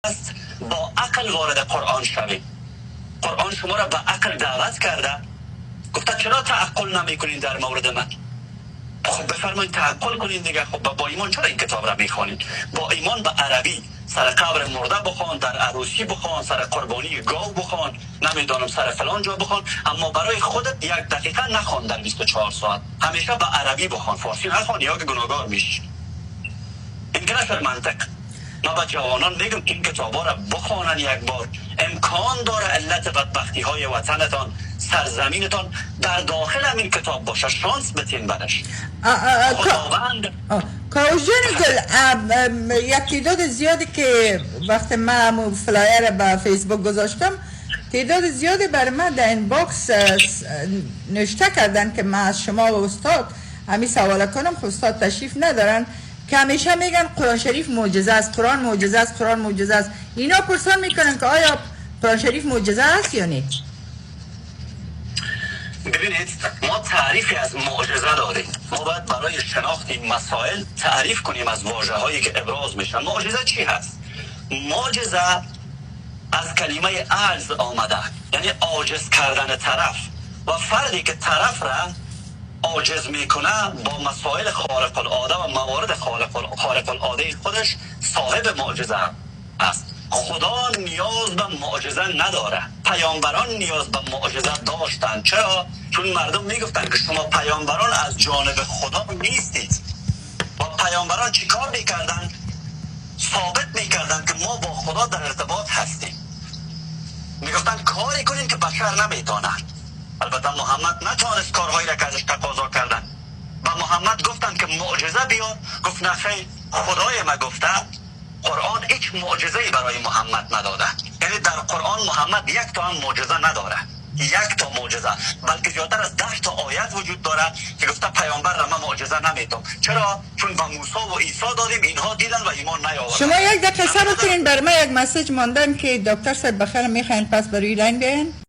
است با عقل وارد قرآن شوید. قرآن شما را به عقل دعوت کرده، گفته چرا تعقل نمیکنین در مورد من؟ خب بفرمایید تعقل کنین دیگه. خب با ایمان چرا این کتاب را میخوانید؟ با ایمان به عربی سر قبر مرده بخوان، در عروسی بخوان، سر قربانی گاو بخوان، نمیدانم سر فلان جا بخوان، اما برای خودت یک دقیقه نخوان در 24 ساعت. همیشه به عربی بخوان، فارسی نخوان یا که گناهگار میشی. این که نشد منطق. ما به جوانان میگم این کتابا را بخوانن یک بار. امکان داره علت بدبختی های وطنتان، سرزمینتان در داخل همین کتاب باشه. شانس بتین برش. خداوند. کاوش جان گل، یک تعداد زیادی که وقتی من flyer به فیسبوک گذاشتم، تعداد زیادی بر من در inbox نوشته کردن که من از شما و استاد همی سوال کنم. خب استاد تشریف ندارن که همیشه میگن قرآن شریف معجزه است، قرآن معجزه است، قرآن معجزه است. اینا پرسان میکنن که آیا قرآن شریف معجزه است یا نه؟ ببینید، ما تعریفی از معجزه داریم. ما باید برای شناخت این مسائل تعریف کنیم از واژه هایی که ابراز میشن. معجزه چی هست؟ معجزه از کلمه عجز آمده، یعنی عاجز کردن طرف و فردی که طرف را عاجز میکنه با مسائل خارق العاده و موارد خارق العاده خودش صاحب معجزه است. خدا نیاز به معجزه نداره. پیامبران نیاز به معجزه داشتن. چرا؟ چون مردم میگفتن که شما پیامبران از جانب خدا نیستید. و پیامبران چیکار میکردن؟ ثابت میکردن که ما با خدا در ارتباط هستیم. میگفتن کاری کنیم که بشر نمیتونه. البته محمد نتوانست کارهایی را که ازش تقاضا کردن. و محمد گفتن که معجزه بیار، گفت نه خیر، خدای ما گفته. قرآن هیچ معجزه‌ای برای محمد نداده. یعنی در قرآن محمد یک تا هم معجزه نداره، یک تا معجزه، بلکه زیادتر از 10 تا آیت وجود داره که گفته پیامبر را من معجزه نمیدم. چرا؟ چون با موسی و عیسی دادیم، اینها دیدن و ایمان نیاوردن. شما یک دقیقه صبر کنین، بر من یک message ماندن که دکتر صاحب بخیر میخواین پس برای line بیاین.